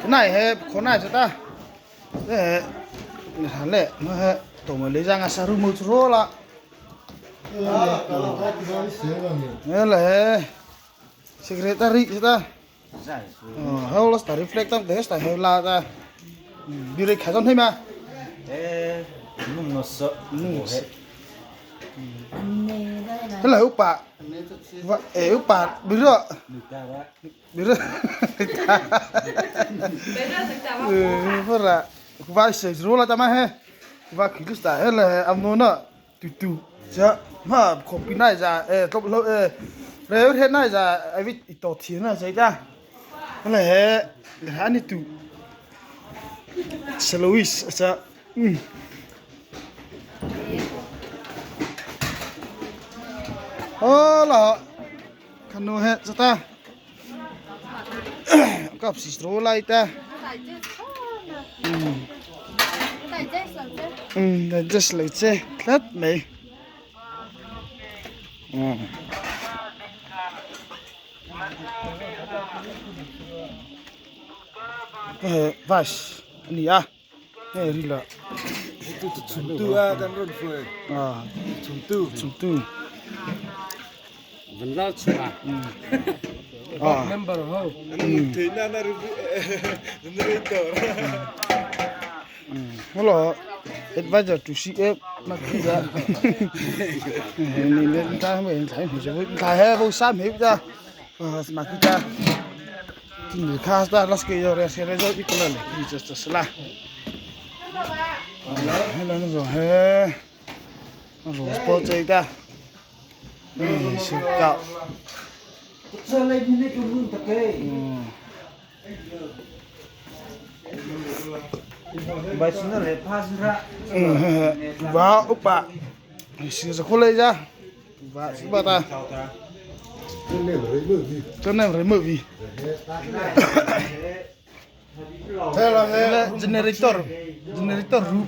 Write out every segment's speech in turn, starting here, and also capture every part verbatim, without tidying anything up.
Nai he khonai chata. Eh, nai le, ma he, to ma le jang a sa ru mo chu ro la. Eh, la he. Secretary chata. Oh, hau la sta reflect tam te sta he la ta. Bi re kha zon he ma. Eh, nung no so. Nung no so. He la upa. Upa, eh, upa, bi ro. Bi ro. Eh, para. Upa se ro la ta ma he. Upa ki tu sta he la he am no na. Tu tu. Cha, ma, khopi nai za, eh, top lo, eh, re re nai za, a vit i to thi na za ta. He la he, he la ni tu. Sa Louis, sa. Mm. Hola. Kha no he, sa ta. Kap si stro lai ta. Mm. Mm, digest lai che. Tlat mai. Mm. Eh, vas. Ni a. Eh, ri la. Tu, tu, chhum tu, ah, kan run fue. Ah. Chhum tu. Chhum tu. Van la chhum a. Hmm. Ah. Member ho. Hmm. Thei na na ri, ri, ri to. Hmm. Hello. Advisor to C F. Na ki da. Ni ni ta me ta me je ta he bo sa me da. Ah, sima kita. Tini khas ta las ke yo re se re zo i kula le. Ni just sala. Hello, hello, zo he. Zo sport che ta. Ni se ka. Sa le ni ne ko mun ta ke. Hmm. Bai sina le pa sira. Hmm. Ba upa. Ni se zo ko le ja. Ba, ba ta. Ka nem rei mo vi. Ka nem rei mo vi. Generator. Generator room.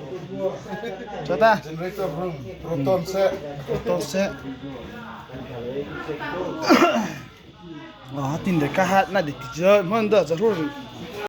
Chata. Generator room. Proton se. Proton se. Ah, tin de ka hat na de ti jo. Mon da za ru.